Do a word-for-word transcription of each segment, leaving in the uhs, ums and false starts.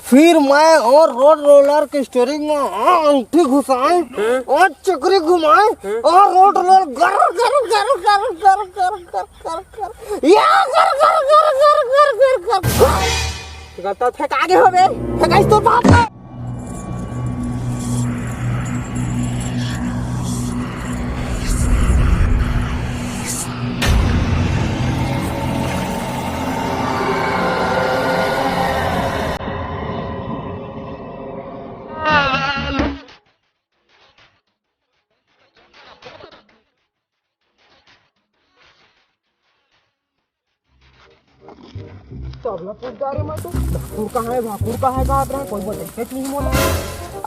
फिर मैं और रोड रोलर के स्टीयरिंग में, हाँ, अंगठी घुसाए और चक्री घुमाए और रोड रोलर गर गर गर गर गर गर गर गर गर या गर गर गर गर गर गर गर। गलता फेंका गे होबे, फेंकाइस तो बाप। तबला पूछ जा रे मैं तो। भाकुड़ कहाँ है, भाकुड़ कहाँ है, कहाँ रहा, कोई बताइए नहीं मोला।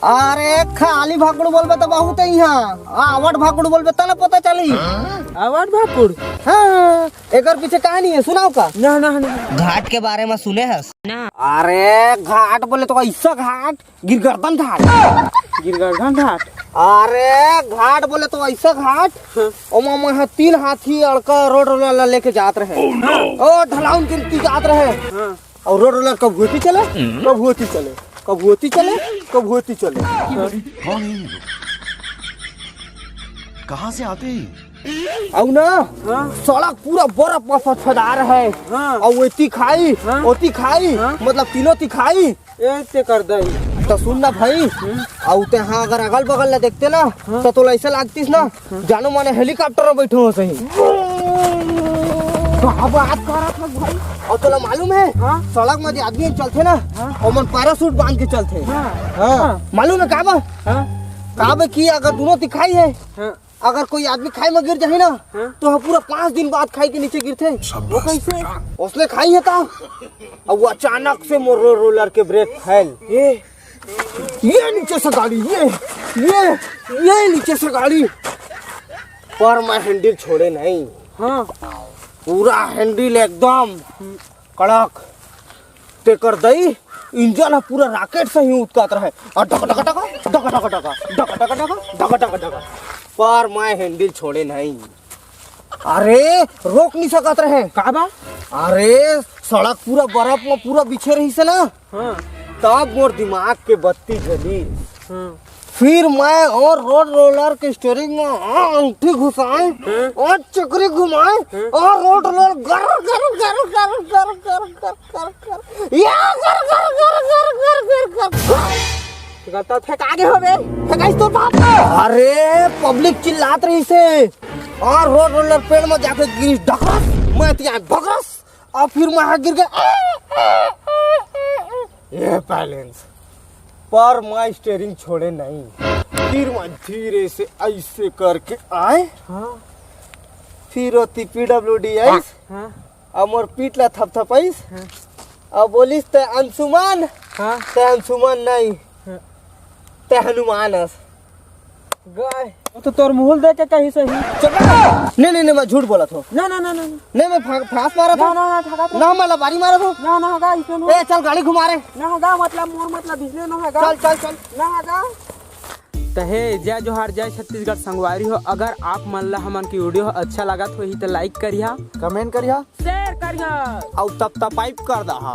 अरे, खाली भाकुड़ बोलबे तो बहुत है यहाँ। आवट भाकुड़ बोलबे तब ना पता चली। आवट भाकुड़? हाँ, एकर पीछे कहानी है, सुनाओ का? ना, ना, ना। घाट के बारे में सुने हस? अरे, घाट बोले तो ऐसा घाट, गिरगर्दन घाट। गिरगर्दन घाट? अरे, घाट बोले तो ऐसा घाट, हाँ। ओमा मैं ह तीन हाथी अड़का रोड रोलर ला लेके जात रहे। Oh, no! ओ ढलाउन गिरती जात रहे। हाँ। और रोड रोलर कब होती चले, कब होती चले, कब होती चले, कब होती चले। कौन है ये लोग? कहाँ से आते हैं? अउ ना, हाँ। सड़क पूरा बर्फ में फटफटा रहे। हाँ। और वो तिखाई, हाँ। वो तिखाई, हाँ। मतलब तीनों तिखाई। ए, ते कर दई। तो सुन ना भाई, हम्म। अउ ते हाँ अगर अगल बगल ला देखते ना, हाँ। तो तोला ऐसा लागतीस ना, हाँ। जानो माने हेलीकॉप्टर में बैठे हो सही। का बात करत हस भाई? और तोला मालूम है, हाँ। सड़क में जो आदमी चलते ना, हाँ। ओमन पैराशूट बांध के चलते। हाँ। हाँ। हाँ। मालूम है का बा? हाँ। का बा कि अगर दोनों तिखाई है, हाँ। अगर कोई आदमी खाई में गिर जाही ना, हाँ? तो ह पूरा पाँच दिन बाद खाई के नीचे गिरथे। वो कैसे? उसने खाई है का? अब वो अचानक से मोर रो-, रोलर के ब्रेक फेल। ये, ये नीचे से गाड़ी, ये, ये, ये नीचे से गाड़ी। पर मैं हैंडल छोड़े नहीं। हाँ। पूरा हैंडल एकदम कड़क। तेकर दई इंजन ह पूरा रॉकेट सही उतकात रहे। और duck duck duck, duck duck duck, duck duck duck, duck duck duck. पर मैं हैंडल छोड़े नहीं। अरे, रोक नहीं सकत रहे। का बा? अरे, सड़क पूरा बर्फ में पूरा बिछे रहिस हे ना। हाँ। तब मोर दिमाग के बत्ती जली। हाँ। फिर मैं और रोड रोलर के स्टीयरिंग में, हाँ, अंगठी घुसाए, हाँ। और चक्री घुमाए, हाँ। और रोड रोलर गर गर गर गर गर गर गर गर गर, या गर गर गर गर गर गर गर। गलता फेंका गे होबे, फेंकाइस तो बाप। अरे, पब्लिक चिल्लात रहिस हे, और रोड रोलर पेड़ में जाके गिरिस, डकरस, मैं तिया भगरस। और फिर मैं गिर गया। ये बैलेंस। पर मैं स्टीयरिंग छोड़े नहीं। फिर मैं धीरे से ऐसे करके आए। हाँ। फिर ओती पीडब्ल्यूडी आइस। हाँ। और मोर पीठ ला थपथपाइस। हाँ। और बोलिस, "ते अंशुमान?" हाँ। "ते अंशुमान नहीं। हाँ। ते हनुमान अस।" गाय, वो तो तोर मुंह ल देख के कही सही। चुप रह। नहीं, नहीं, नहीं, मैं झूठ बोलत हो। ना, ना, ना, ना, ना। नहीं, मैं फा-, फांस मारत हो। ना, ना, ना, ठगा तो। ना, मैं लबारी मारत हो। ना, ना, गा, इसमें नो। ए, चल गाड़ी घुमा रे। ना, गा, मतलब मोर मतलब इसलिए ना है गा। चल, चल, चल। ना, गा। त हे, जय जोहार, जय छत्तीसगढ़ संगवारी हो। अगर आप मन ला हमन की वीडियो अच्छा लागत होही त लाइक करिहा, कमेंट करिहा, शेयर करिहा। अउ तब तब पाइप कर दहा।